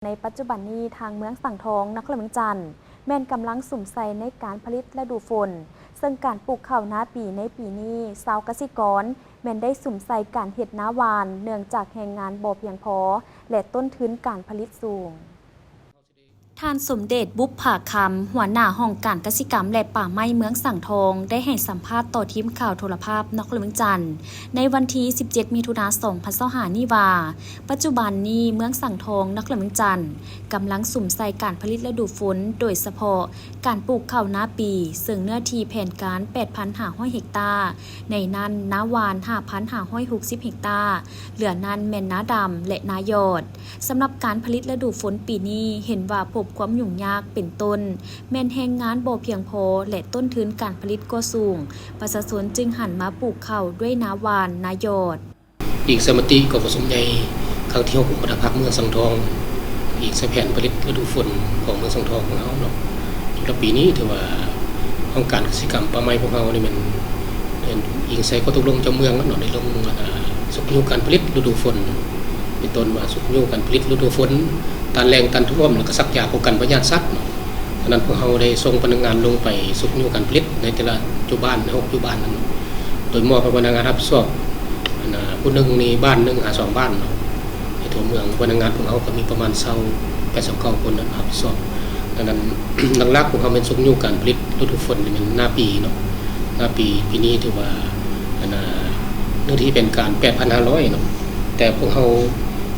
ໃນປັດຈຸບັນນີ້ ທາງເມືອງສັງທອງ ນະຄອນຫຼວງວຽງຈັນ ແມ່ນກຳລັງສຸມໃສ່ໃນການຜະລິດລະດູຝົນ, ເຊິ່ງການປູກເຂົ້ານາປີໃນປີນີ້ ຊາວກະສິກອນແມ່ນໄດ້ສຸມໃສ່ການເຮັດນາຫວ່ານ ເນື່ອງຈາກແຮງງານບໍ່ພຽງພໍ ແລະ ຕົ້ນທຶນການຜະລິດສູງ. ທ່ານ ສົມເດດ ບຸບຜາຄຳ ຫົວໜ້າຫ້ອງການກະສິກຳ ແລະ ປ່າໄມ້ເມືອງສັງທອງ ໄດ້ໃຫ້ສຳພາດຕໍ່ທີມຂ່າວໂທລະພາບນະຄອນຫຼວງວຽງຈັນ ໃນວັນທີສິບເຈັດ ມິຖຸນາ ສອງພັນຊາວຫ້ານີ້ວ່າ, ປັດຈຸບັນນີ້ເມືອງສັງທອງ ນະຄອນຫຼວງວຽງຈັນ ກຳລັງສຸມໃສ່ການຜະລິດລະດູຝົນ, ໂດຍສະເພາະການປູກເຂົ້ານາປີ, ເຊິ່ງເນື້ອທີ່ແຜນການ ແປດພັນຫ້າຮ້ອຍເຮັກຕາ, ໃນນັ້ນນາຫວ່ານ ຫ້າພັນຫ້າຮ້ອຍຫົກສິບເຮັກຕາ, ເຫຼືອນັ້ນແມ່ນນາດຳ ແລະ ນາຢອດ. ສຳລັບການຜະລິດລະດູຝົນປີນີ້ ເຫັນວ່າພົບຄວາມຫຍຸ້ງຍາກ ເປັນຕົ້ນ ແມ່ນແຮງງານບໍ່ພຽງພໍ ແລະ ຕົ້ນທຶນການຜະລິດກໍສູງ, ປະຊາຊົນຈຶ່ງຫັນມາປູກເຂົ້າດ້ວຍນາຫວ່ານ, ນາຢອດ. ອີງໃສ່ມະຕິກອງປະຊຸມໃຫຍ່ຄັ້ງທີຫົກ ອົງຄະນະພັກເມືອງສັງທອງ, ອີງໃສ່ແຜນຜະລິດລະດູຝົນຂອງເມືອງສັງທອງຂອງເຮົາເນາະ, ສຳລັບປີນີ້ຖືວ່າຫ້ອງການກະສິກຳປ່າໄມ້ພວກເຮົານີ້ແມ່ນ ອີງໃສ່ຂໍ້ຕົກລົງເຈົ້າເມືອງເນາະ ໄດ້ລົງ ອັນ ຊຸກຍູ້ການຜະລິດລະດູຝົນ ເປັນຕົ້ນວ່າຊຸກຍູ້ການຜະລິດລະດູຝົນ, ຕ້ານແລ້ງ, ຕ້ານຖ້ວມ ແລ້ວກໍສັກຢາປ້ອງກັນພະຍາດສັດເນາະ. ສະນັ້ນ ພວກເຮົາໄດ້ສົ່ງພະນັກງານລົງໄປຊຸກຍູ້ການຜະລິດໃນແຕ່ລະຈຸບ້ານ, ໃນຫົກຈຸບ້ານນັ້ນ, ໂດຍມອບໃຫ້ພະນັກງານຮັບຜິດຊອບ ອັນ ຜູ້ໜຶ່ງນີ້ບ້ານໜຶ່ງຫາສອງບ້ານເນາະ. ໃນທົ່ວເມືອງ ພະນັກງານພວກເຮົາກໍມີປະມານຊາວແປດ ຊາວເກົ້າຄົນນັ້ນຮັບຜິດຊອບ. ດັ່ງນັ້ນ ຫຼັກໆ ພວກເຮົາແມ່ນຊຸກຍູ້ການຜະລິດລະດູຝົນນີ້ແມ່ນນາປີເນາະ, ນາປີ ປີນີ້ຖືວ່າ ອັນ ເນື້ອທີ່ແຜນການ ແປດພັນຫ້າຮ້ອຍເນາະ, ແຕ່ພວກເຮົາ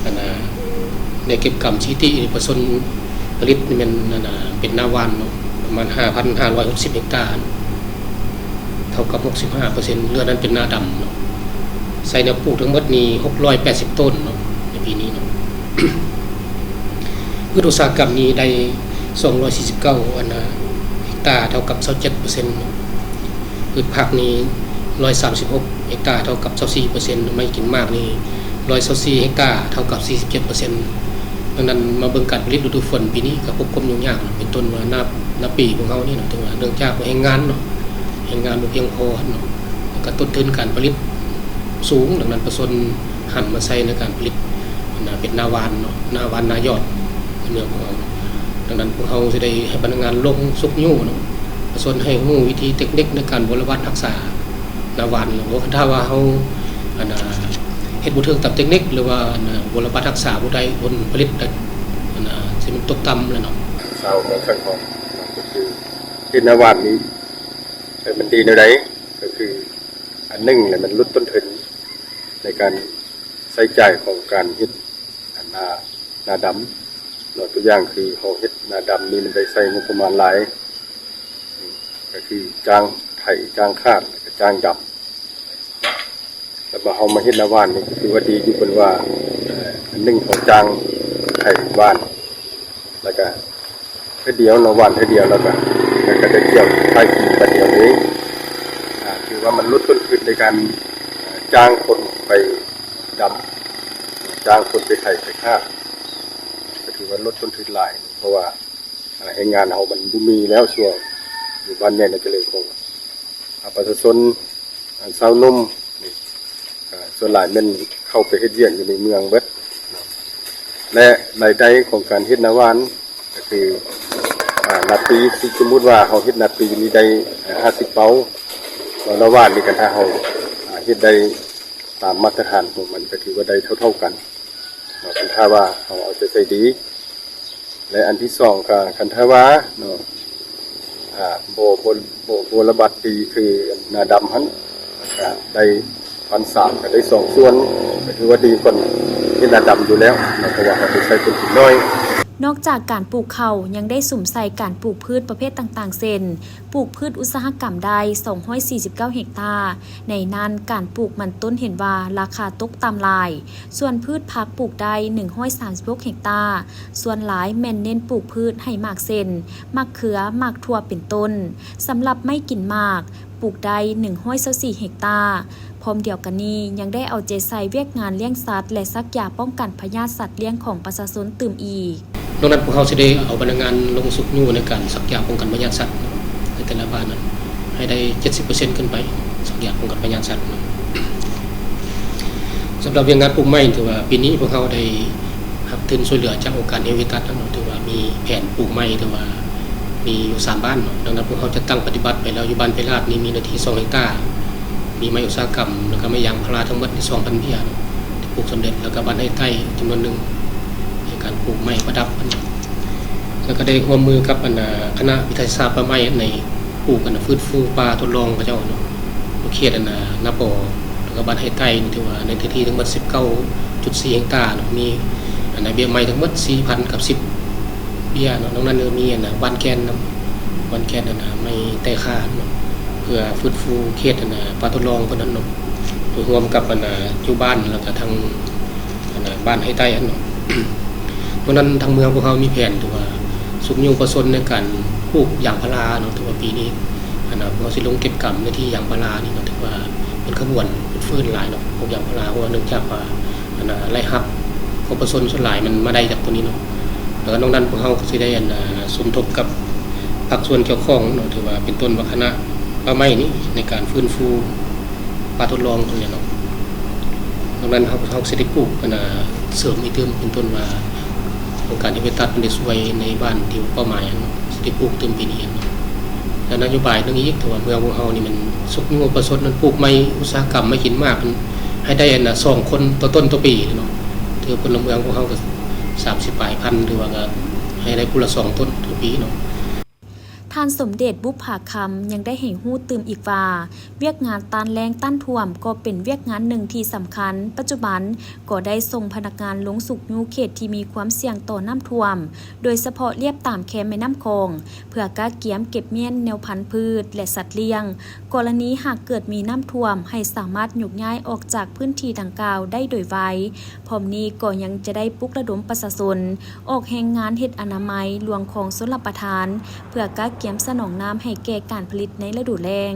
ອັນ ໄດ້ເກັບກຳສະຖິຕິປະຊາຊົນຜະລິດນີ້ແມ່ນ ອັນ ເປັນນາຫວ່ານເນາະ ປະມານ ຫ້າພັນຫ້າຮ້ອຍຫົກສິບເຮັກຕາ, ເທົ່າກັບຫົກສິບຫ້າເປີເຊັນ, ເຫຼືອນັ້ນເປັນນາດຳເນາະ. ໃສ່ແນວປູກທັງໝົດນີ້ ຫົກຮ້ອຍແປດສິບໂຕນເນາະ ໃນປີນີ້ເນາະ. ພືດອຸດສາຫະກຳນີ້ໄດ້ ສອງຮ້ອຍສີ່ສິບເກົ້າ ອັນ ເຮັກຕາ, ເທົ່າກັບ ຊາວເຈັດເປີເຊັນ. ພືດຜັກນີ້ ຮ້ອຍສາມສິບຫົກເຮັກຕາ, ເທົ່າກັບ ຊາວສີ່ເປີເຊັນ. ໄມ້ກິນໝາກນີ້ ຮ້ອຍຊາວສີ່ເຮັກຕາ, ເທົ່າກັບ ສີ່ສິບເຈັດເປີເຊັນ. ດັ່ງນັ້ນ ມາເບິ່ງການຜະລິດລະດູຝົນປີນີ້ກໍພົບຄວາມຫຍຸ້ງຍາກ, ເປັນຕົ້ນວ່ານາ ນາປີຂອງເຮົານີ້ນະ, ຖືວ່າເນື່ອງຈາກວ່າແຮງງານເນາະ, ແຮງງານບໍ່ພຽງພໍເນາະ, ແລ້ວກໍຕົ້ນທຶນການຜະລິດສູງ, ດັ່ງນັ້ນປະຊາຊົນ ຫັນມາໃຊ້ໃນການຜະລິດ ອັນ ເປັນນາຫວ່ານເນາະ, ນາຫວ່ານນາຢອດ ໃນເມືອງຂອງເຮົາ. ດັ່ງນັ້ນ ພວກເຮົາຈະໄດ້ໃຫ້ພະນັກງານລົງຊຸກຍູ້ເນາະ, ປະຊາຊົນໃຫ້ຮູ້ວິທີເຕັກນິກໃນການບົວລະບັດຮັກສານາຫວ່ານ. ແລ້ວຄັນຖ້າວ່າເຮົາ ອັນ ເຮັດບໍ່ຖືກຕາມເຕັກນິກ ຫຼືວ່າ ອັນ ບົວລະບັດຮັກສາບໍ່ໄດ້ ຜົນຜະລິດ ອັນ ຊິມັນຕົກຕ່ຳແລ້ວເນາະ. ຊາວເມືອງສັງທອງ ກໍຄືເຮັດນາຫວ່ານນີ້ ແຕ່ມັນດີແນວໃດ? ກໍຄື ອັນໜຶ່ງແຫຼະ ມັນຫຼຸດຕົ້ນທຶນໃນການໃຊ້ຈ່າຍຂອງການເຮັດ ອັນ ນາ ນາດຳເນາະ. ຕົວຢ່າງຄືເຮົາເຮັດນາດຳນີ້ ມັນໄດ້ໃຊ້ງົບປະມານຫຼາຍ, ກໍຄືຈ້າງໄຖ, ຈ້າງຄາດ ແລ້ວກໍຈ້າງດຳ. ແລ້ວມາເຮົາມາເຮັດນາຫວ່ານນີ້ ກໍຖືວ່າດີຢູ່ ເພິ່ນວ່າ ເອີ ອັນໜຶ່ງເຮົາຈ້າງໄຖຫວ່ານ ແລ້ວກະເທື່ອດຽວເນາະ, ຫວ່ານເທື່ອດຽວ ແລ້ວກະ ແລ້ວກະໄດ້ກ່ຽວທ້າຍປີບາດດຽວເລີຍ. ອ່າ ຖືວ່າມັນຫຼຸດຕົ້ນທຶນໃນການ ເອີ ຈ້າງຄົນໄປດຳ, ຈ້າງຄົນໄປໄຖໄປຄາດ, ກະຖືວ່າຫຼຸດຕົ້ນທຶນຫຼາຍ ເພາະວ່າ ອ່າ ແຮງງານເຮົາມັນບໍ່ມີແລ້ວ. ຊ່ວງຢູ່ບ້ານໃຫຍ່ນາຈະເລີນ ຂອງ ອ່າ ປະຊາຊົນ ອ່າ ຊາວໜຸ່ມນີ້ ອ່າ ສ່ວນຫຼາຍແມ່ນເຂົ້າໄປເຮັດວຽກຢູ່ໃນເມືອງເບິດເນາະ. ແລະ ລາຍໄດ້ຂອງການເຮັດນາຫວ່ານ ກໍຄື ອ່າ ນາປີ ສົມມຸດວ່າເຮົາເຮັດນາປີນີ້ໄດ້ ອ່າ ຫ້າສິບເປົາ, ແລ້ວນາຫວ່ານນີ້ ຄັນຖ້າເຮົາ ອ່າ ເຮັດໄດ້ຕາມມາດຕະຖານຂອງມັນ ກໍຖືວ່າໄດ້ເທົ່າໆກັນເນາະ, ຄັນຖ້າວ່າເຮົາເອົາໃຈໃສ່ດີ. ແລະ ອັນທີສອງ ກໍຄັນຖ້າວ່າເນາະ ອ່າ ບໍ່ ບໍ່ ບໍ່ ບໍ່ລະບາດດີຄືນາດຳຫັ້ນ ກໍໄດ້ພັນສາມ ກໍໄດ້ສອງສ່ວນ ກໍຖືວ່າດີກວ່າເຮັດນາດຳຢູ່ແລ້ວເນາະ, ເພາະວ່າເຮົາໄດ້ໃຊ້ພື້ນທີ່ໜ້ອຍ. ນອກຈາກການປູກເຂົ້າ ຍັງໄດ້ສຸມໃສ່ການປູກພືດປະເພດຕ່າງໆ ເຊັ່ນ ປູກພືດອຸດສາຫະກຳໄດ້ ສອງຮ້ອຍສີ່ສິບເກົ້າເຮັກຕາ, ໃນນັ້ນການປູກມັນຕົ້ນເຫັນວ່າລາຄາຕົກຕ່ຳຫຼາຍ, ສ່ວນພືດຜັກປູກໄດ້ ໜຶ່ງຮ້ອຍສາມສິບຫົກເຮັກຕາ, ສ່ວນຫຼາຍແມ່ນເນັ້ນປູກພືດໃຫ້ໝາກເຊັ່ນ ໝາກເຂືອ, ໝາກຖົ່ວ ເປັນຕົ້ນ. ສຳລັບໄມ້ກິນໝາກ ປູກໄດ້ ໜຶ່ງຮ້ອຍຊາວສີ່ເຮັກຕາ. ພ້ອມດຽວກັນນີ້ ຍັງໄດ້ເອົາໃຈໃສ່ວຽກງານລ້ຽງສັດ ແລະ ສັກຢາປ້ອງກັນພະຍາດສັດລ້ຽງຂອງປະຊາຊົນຕື່ມອີກ. ນອກນັ້ນ ພວກເຮົາຊິໄດ້ເອົາພະນັກງານລົງຊຸກຍູ້ໃນການສັກຢາປ້ອງກັນພະຍາດສັດ ໃນແຕ່ລະບ້ານນັ້ນ ໃຫ້ໄດ້ເຈັດສິບເປີເຊັນຂຶ້ນໄປ, ສັກຢາປ້ອງກັນພະຍາດສັດ. ສຳລັບວຽກງານປູກໄມ້ ຖືວ່າປີນີ້ພວກເຮົາໄດ້ ທຶນຊ່ວຍເຫຼືອຈາກອົງການເຮເວຕັດນັ້ນເນາະ ຖືວ່າມີແຜນປູກໄມ້ ຖືວ່າມີຢູ່ສາມບ້ານເນາະ. ດັ່ງນັ້ນ ພວກເຮົາຈັດຕັ້ງປະຕິບັດໄປແລ້ວ ຢູ່ບ້ານໄພລາດນີ້ມີເນື້ອທີ່ສອງເຮັກຕາ ມີໄມ້ອຸດສາຫະກຳ ແລ້ວກໍໄມ້ຢາງພາລາທັງໝົດນີ້ສອງພັນເບ້ຍເນາະ ທີ່ປູກສຳເລັດ ແລ້ວກໍບ້ານໄຮ່ໃຕ້ຈຳນວນໜຶ່ງ ໃນການປູກໄມ້ປະດັບ ແລ້ວກໍໄດ້ຮ່ວມມືກັບອັນນ່າ ຄະນະວິທະຍາສາດປ່າໄມ້ ໃນປູກອັນນ່າ ຟື້ນຟູປ່າທົດລອງເຂົາເຈົ້າເນາະ ຢູ່ເຂດອັນນ່າ ນາປໍ ແລ້ວກໍບ້ານໄຮ່ໃຕ້ ຖືວ່າໃນເນື້ອທີ່ທັງໝົດສິບເກົ້າຈຸດສີ່ເຮັກຕາເນາະ ມີອັນນ່າ ເບ້ຍໄມ້ທັງໝົດສີ່ພັນກັບສິບເບ້ຍເນາະ. ນອກນັ້ນກໍມີອັນນ່າ ຫວ່ານແກ່ນນຳ ຫວ່ານແກ່ນອັນນ່າ ໄມ້ແຕກຂາດເນາະ ເພື່ອຟື້ນຟູເຂດອັນນ່າ ປ່າທົດລອງເພິ່ນນັ້ນເນາະ ໂດຍຮ່ວມກັບອັນນ່າ ຢູ່ບ້ານ ແລ້ວກໍທາງ ອັນນ່າ ບ້ານໄຮ່ໃຕ້ຫັ້ນເນາະ. ເພາະນັ້ນທາງເມືອງພວກເຮົາມີແຜນທີ່ວ່າຊຸກຍູ້ປະຊາຊົນໃນການປູກຢາງພາລາເນາະ ຖືວ່າປີນີ້ ອັນນ່າ ພວກເຮົາຊິລົງເກັບກຳເນື້ອທີ່ຢາງພາລານີ້ເນາະ ຖືວ່າເປັນຂະບວນຟື້ນຫຼາຍເນາະ ປູກຢາງພາລາ ເພາະວ່າເນື່ອງຈາກວ່າ ອັນນ່າ ລາຍຮັບຂອງປະຊາຊົນສ່ວນຫຼາຍມັນມາໄດ້ຈາກຕົວນີ້ເນາະ. ແລ້ວກໍນອກນັ້ນພວກເຮົາກໍຊິໄດ້ ອັນນ່າ ສົມທົບກັບພາກສ່ວນກ່ຽວຂ້ອງເນາະ ຖືວ່າເປັນຕົ້ນວ່າຄະນະປ່າໄມ້ນີ້ ໃນການຟື້ນຟູ ປ່າທົດລອງເພິ່ນແຫຼະເນາະ. ດັ່ງນັ້ນເຮົາ ເຮົາຊິໄດ້ປູກອັນນ່າ ເສີມອີກຕື່ມ ເປັນຕົ້ນວ່າ ອົງການເຮເວຕັດເພິ່ນໄດ້ຊ່ວຍໃນບ້ານທີ່ເປົ້າໝາຍຫັ້ນເນາະ ຊິໄດ້ປູກຕື່ມປີນີ້ຫັ້ນເນາະ. ແລ້ວນະໂຍບາຍໜຶ່ງອີກ ຖືວ່າເມືອງຂອງເຮົານີ້ແມ່ນຊຸກຍູ້ປະຊາຊົນນັ້ນ ປູກໄມ້ອຸດສາຫະກຳ ໄມ້ກິນໝາກຫັ້ນ ໃຫ້ໄດ້ອັນນ່າ ສອງຄົນຕໍ່ຕົ້ນຕໍ່ປີເນາະ. ຖືວ່າພົນລະເມືອງຂອງເຮົາກໍສາມສິບປາຍພັນ ຖືວ່າກໍໃຫ້ໄດ້ຜູ້ລະສອງຕົ້ນຕໍ່ປີເນາະ. ທ່ານສົມເດດ ບຸບຜາຄຳ ຍັງໄດ້ໃຫ້ຮູ້ຕື່ມອີກວ່າ ວຽກງານຕ້ານແລ້ງຕ້ານຖ້ວມກໍເປັນວຽກງານໜຶ່ງທີ່ສຳຄັນ. ປັດຈຸບັນກໍໄດ້ສົ່ງພະນັກງານລົງຊຸກຍູ້ເຂດທີ່ມີຄວາມສ່ຽງຕໍ່ນ້ຳຖ້ວມ, ໂດຍສະເພາະລຽບຕາມແຄມແມ່ນ້ຳຂອງ, ເພື່ອກະກຽມເກັບມ້ຽນແນວພັນພືດ ແລະ ສັດລ້ຽງ, ກໍລະນີຫາກເກີດມີນ້ຳຖ້ວມ ໃຫ້ສາມາດຍົກຍ້າຍອອກຈາກພື້ນທີ່ດັ່ງກ່າວໄດ້ໂດຍໄວ. ພ້ອມນີ້ກໍຍັງຈະໄດ້ປຸກລະດົມປະຊາຊົນ ອອກແຮງງານເຮັດອະນາໄມລວງຄອງຊົນລະປະທານ ເພື່ອກະກຽມສະໜອງນ້ຳໃຫ້ແກ່ການຜະລິດໃນລະດູແລ້ງ.